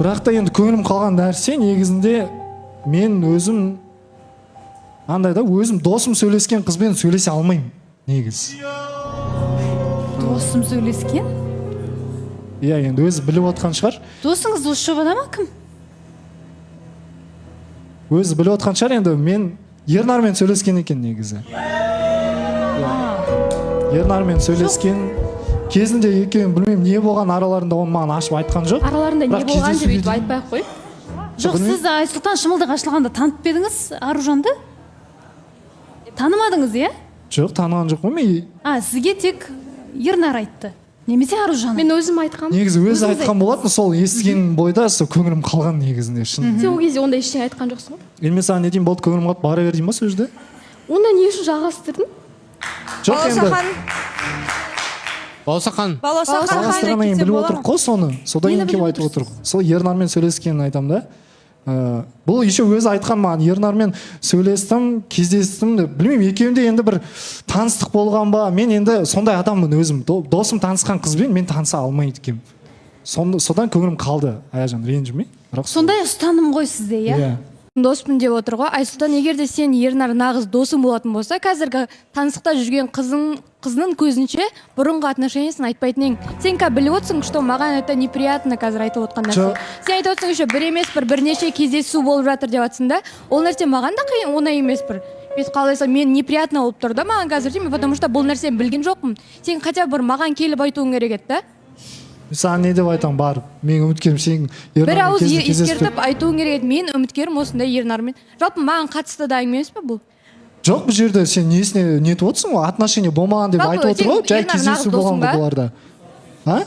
Бірақ та енді көңілім қалған нәрсе, негізінде мен өзім андай да, өзім досым сөйлескен қызбен сөйлесе алмаймын негізі. Досым сөйлескен? Иә, енді өзі біліп отқан шығар. Досыңыз осы жобада ма, кім? Өзі біліп отқан шығар енді. Мен Ернармен сөйлескен екен негізі. Ернармен сөйлескен кезінде екеуін, білмеймін, не болған араларында, оны маған ашып айтқан жоқ. Араларында не Бірақ болған деп кездесуге өйтіп айтпай ақ қой. Жоқ. Білмеймін. Сіз, Айсұлтан, шымылдық ашылғанда танып па едіңіз Аружанды? Танымадыңыз, иә? Жоқ, таныған жоқпын мен. А сізге тек Ернар айтты немесе Аружан? Мен өзім айтқанмын. Негізі өзі Өзіңіз. айтқан болатын. Сол естіген бойда сол көңілім қалған негізінде, шын. Сен ол кезде ондай ештеңе айтқан жоқсың ғой. Енді мен саған не деймін? Болды, көңілім қалды, бара бер деймін ба сол жерде? Онда не үшін жалғастырдың? Жоқ, енді Балауса ханым. Балауса ханым. Балауса ханым. Жалғастырғаннан кейін біліп отырмық қой соны. Содан Нені кейін келіп біліп айтып отырмық. Сол Ернармен сөйлескенін айтамын да. Бұл еще өзі айтқан маған, Ернармен сөйлестім, кездестім деп. Білмеймін, екеуінде енді бір таныстық болған ба. Мен енді сондай адаммын өзім. Досым танысқан қызбен мен таныса алмайды екенмін. Содан көңілім қалды, Аяжан, ренжіме, бірақ Сондай ұстаным ғой сізде, иә? Иә. Доспын деп отыр ғой Айсұлтан. Егер де сен Ернар нағыз досың болатын болса, қазіргі таныстықта жүрген қызың, қызының көзінше бұрынғы отношениесін айтпайтын едің. Сен қазір біліп отырсың, что маған это неприятно қазір айтып отқан нәрсе. Жоқ. Сен айтып отырсың, еще бір емес, бір бірнеше кездесу болып жатыр деп жатрсың да. Ол нәрсе маған да қиын, оңай емес бір. Мен қалай айтсам, мен неприятно болып тұр да маған қазір ше, потому что бұл нәрсені білген жоқпын. Сен хотя бы бір маған келіп айтуың керек еді да. Мен саған не деп айтамын барып? Менің үміткерім сен Бір Ернармен ауыз кездесіп. ескертіп айтуың керек еді, мен үміткерім осындай Ернармен. Жалпы маған қатысты да әңгіме емес пе бұл? Жоқ, бұл жерде сен несіне нетіп отырсың ғой? Отношение болмаған деп Жалпы айтып отыр ғой. сен Жай Ернар кездесу нағыз болған досың ғой ба? бұларда. А?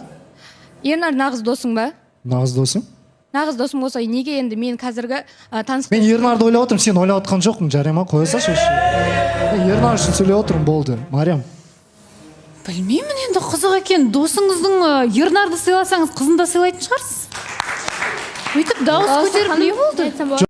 Ернар нағыз досың ба? Нағыз досым. Нағыз досың болса, неге енді мен қазіргі таныстық Мен Ернарды ойлап отырмын, сен ойлап отқан жоқпын, жарай ма? Қоя салшы осы. Мен Ернар үшін сөйлеп отырмын, болды, Мариям. Білмеймін енді, қызық екен. Досыңыздың Ернарды сыйласаңыз, қызын да сыйлайтын шығарсыз. Өйтіп дауыс көтеріп не болды? Айтсам болады?